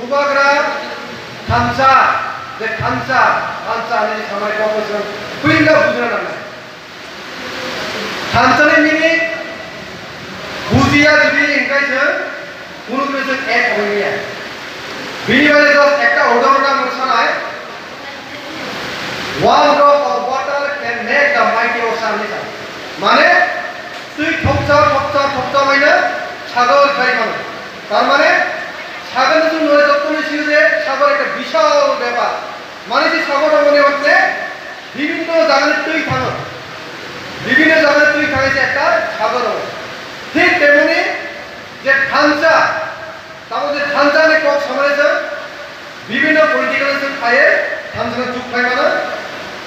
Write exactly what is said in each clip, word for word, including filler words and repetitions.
Bubagra thansa, je thansa, thansa hinwi samani kokno chwng puila bujina nangnai. Thansa ni meaning bujiya jodi hinkai chwng, kunu kunu chwng ek ongya. Bini bagwi just ekta udahoron ang sanai, "One drop of water can make the mighty ocean," hinwi sa. Mane, twi thopsa, thopsa, thopsa maino sagor khai mano. Tar mane, sagor ni chwng nore jottoni sio je sagor ekta bishal bepar. Mane se sagor rok mane hotne bibhinno jagani twi thango. Bibhinno jagani twi thangwi se ekta sagor rok. Thik temoni je thansa, tamo je thansa ni kok samani se bibhinno political se khaye thansa no juk khai mano.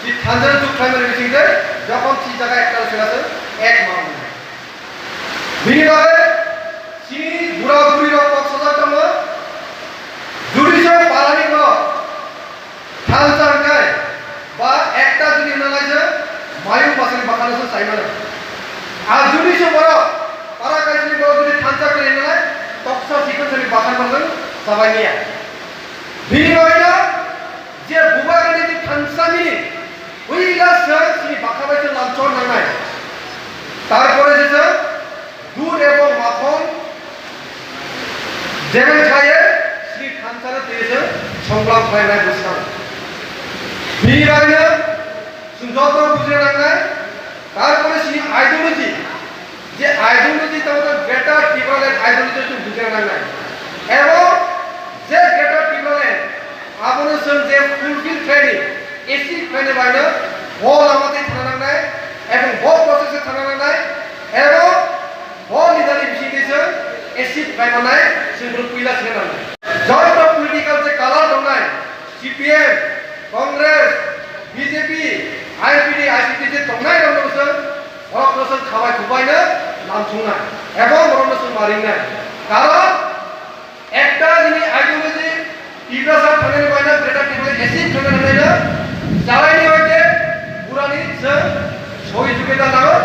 Si thansa no juk khai mani bising je jokhon si jaga ekta se ek mano. Bini bagwi chini bura buri rok kok sajak tongo. Judi se parani borok thansa hwnkhe ba ekta judi hwnna lai se mayung masani bakhano se sai mano. Ar judi se borok para kaisani borok judi thansa kwrwi hwnna lai toksa sikon sani bakhan mano sabai niya. Bini bagwino je bubagrani je thansa mini, puila se chini bakha bai se lamchor nangnai. Tarpore je se dudh ebong makhon jebel khaye chini thansa no twi se songlam khlainai bwskang. Bini bagwino chwng joto bujina nangnai. Tarpore chini ideology, je ideology tamo Greater Tipraland ideology chwng bujina nangnai. Ebong je Greater Tipraland abono chwng je fulfill khlaini, achieve khlaini baino bo lama twi thana nangnai, ebong bo process se thana nangnai, ebong bo leader ni bisingtwi chwng achieve khlai mannai, chwng bono puila sina nangnai. Joto political je color tongnai, C P M, Congress, B J P, I P D, I C P je tongnai rokno chwng borokno chwng khabai thubaino lamsuknai, ebong borokno chwng maringnai. Karon ekta jini ideology Tiprasa thangnaini baino Greater Tipraland achieve khlaina nangnai no, chalaini baide burani chwng sohijogita nango,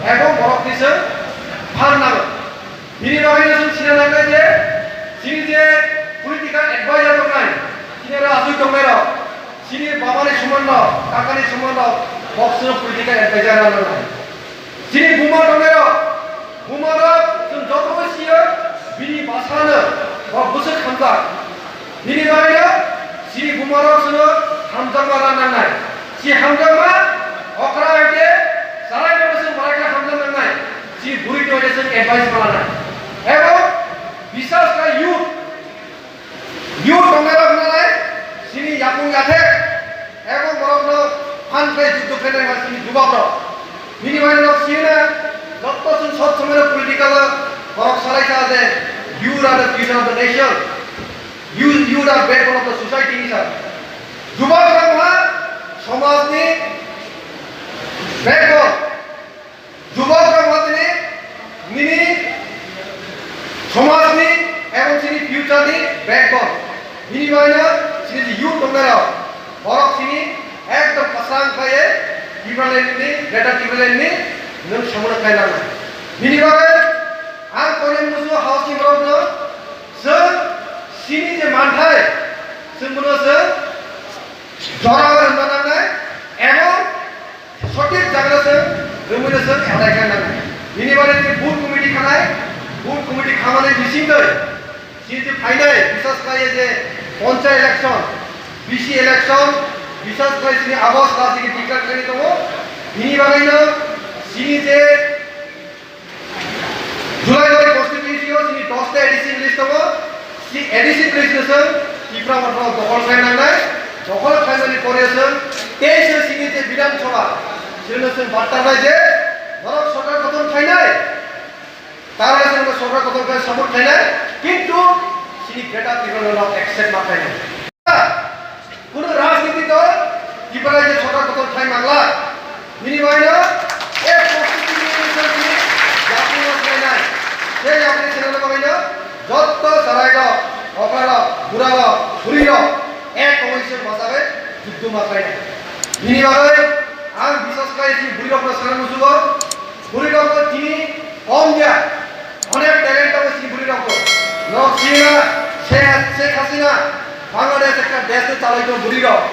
ebong borokni chwng phan nango. Bini bagwi no chwng sina nangnai je, chini je political advisor tongnai, chini aro asui tongnai rok, chini baba ni soman rok, kaka ni soman rok, boksono political advisor rok nangnai. Chini buma tongnai rok, buma rok chwng joto bo sio, bini bwsano bo bwswk hamjak. Bini bagwino chini buma rok chwngno hamjakma rang nangnai. Si hamjakma okra hai khe sarai bono chwng belai khe hamjak nangnai. Si bwrwi tongwi khe chwng advice ma lanai. Ebo bisas khlai youth, youth tongnai rok nangnai. Sini yapung yathek ebo borokno phan khlai juddo khlainai ma sini jubak rok. Bini bagwino sina jotto chwng sob somoi political borok salai kha je you are the future of the nation. You, you are backbone of the society, sir. Jubak rok ha somaj ni backbone. Jubak rok ha tini nini somaj ni ebong chini future ni backbone. Bini bagwino chini je youth tongnai rok, borok chini ekdom kwchang khlaiwi Tipraland ni, Greater Tipraland ni nwng samung khlai nangnai. Bini bagwi ang kone musu house ni borok no Chwng chini je manthai, chwng bono chwng jora rwna nangnai, ebong sothik jaga chwng rwmwino chwng adai khlai nangnai. Bini bagwi chwng booth committee khanai, booth committee khamani bisingtwi chini je phainai, bisas khlaiwi je ponchayat election, B C election, bisas khlai chini August last digi declare khlaini tongo. Bini bagwino chini je July bai constituency o chini dosta A D C village tongo. Si A D C village no chwng Tipra Motha rok dokhol khlai nangnai. Dokhol khlaimani pore chwng tei se chini je Bidhan Sabha, chini no chwng barta nai je norok sorkar gothon khlainai. Tara chwng no sorkar gothon khlai support khlainai. Kintu chini Greater Tipraland no accept ma khlainai. Kunu rajniti dol Tripura je sorkar gothon khlai mangla. Bini bagwino ek constitution ni yapri khlainai. Je yapri khlainani bagwino jotto chwrairok, okrarok, burarok, bwrwirok ek ongwi se bwsagwi juddo ma khlainai. Bini bagwi ang bisas khlai si bwrwirokno sana musugo. Bwrwirokno tini kom ya. Onek talent tongo si bwrwirokno. Nok sina Sheikh Sheikh Hasina Bangladesh ekta desh no chalai tongo bwrwi rok.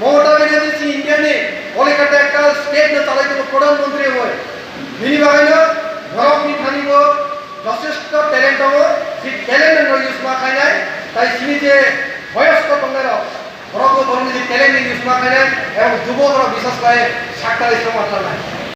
Mamata Banerjee si India ni Kolkata ekta state no chalai tongo pradhan mantri oi. Bini bagwi no borok ni thani bo jotheshto talent tongo, si talent no use ma khainai, tai sini je boyosko tongnai rok, borok bo borok ni je talent ni use ma khainai, ebong jubok rok bisas khai sakta ri song ma khainai.